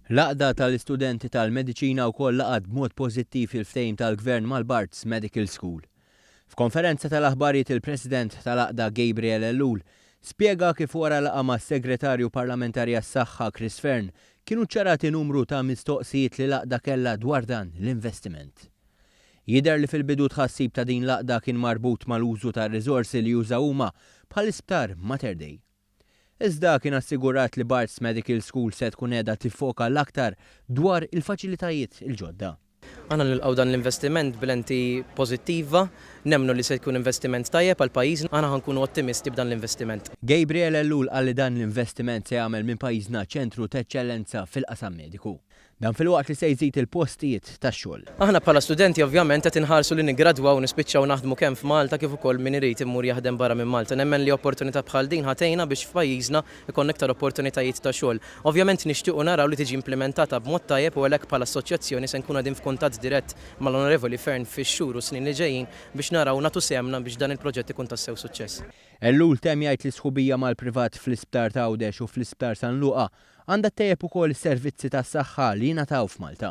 L-Għaqda tal-Istudenti tal-Mediċina wkoll laqgħet b'mod pożittiv il-ftehim tal-Gvern mal-Barts Medical School. F'konferenza tal-aħbarijiet il-President tal-Għaqda Gabriel Ellul spjega kif wara laqgħa mas-Segretarju Parlamentari għas-Saħħa Chris Fearne kienu ċċarati numru ta' mistoqsijiet li l-għaqda kellha dwar dan l-investiment. Jidher li fil-bidu t-tħassib ta' din l-għaqda kien marbut mal-użu tar-riżorsi li jużaw huma bħall-Isptar Mater Dei. Iżda kien assigurat li Barts Medical School se tkun qiegħda tiffoka l-aktar dwar il-faċilitajiet il-ġodda. Aħna nilqgħu dan l-investiment b'lenti pożittiva, nemmnu li se jkun investiment tajjeb għal pajjiżna, aħna ħa nkunu ottimisti b'dan l-investiment. Gabriel Ellul qal li dan l-investiment se jagħmel minn pajjiżna ċentru t'eċċellenza fil-qasam mediku. Dan filwaqt li se jżid il-postijiet tax-xogħol. Aħna bħala studenti ovvjament qed inħarsu li niggradwaw u nispiċċaw naħdmu kemm f'Malta kif ukoll min irid imur jaħdem barra minn Malta. Nemmen li opportunità bħal din ħa tgħinna biex f'pajjiżna jkollna iktar opportunitajiet ta' xogħol. Ovvjament nixtiequ naraw li tiġi implimentata b'mod tajjeb u għalhekk bħala assoċjazzjoni se nkunu qegħdin f'kuntatt dirett mal-Onorevoli Fearne fix-xhur u s-snin li ġejjin biex naraw nagħtu sehemna biex dan il-proġett ikun tassew suċċess. Ellul temm jgħid li s-sħubija mal-privat fl-Isptar t'Għawdex u fl-Isptar San Luqa għandha ttejjeb ukoll is-servizzi tas-saħħa li jingħataw f'Malta.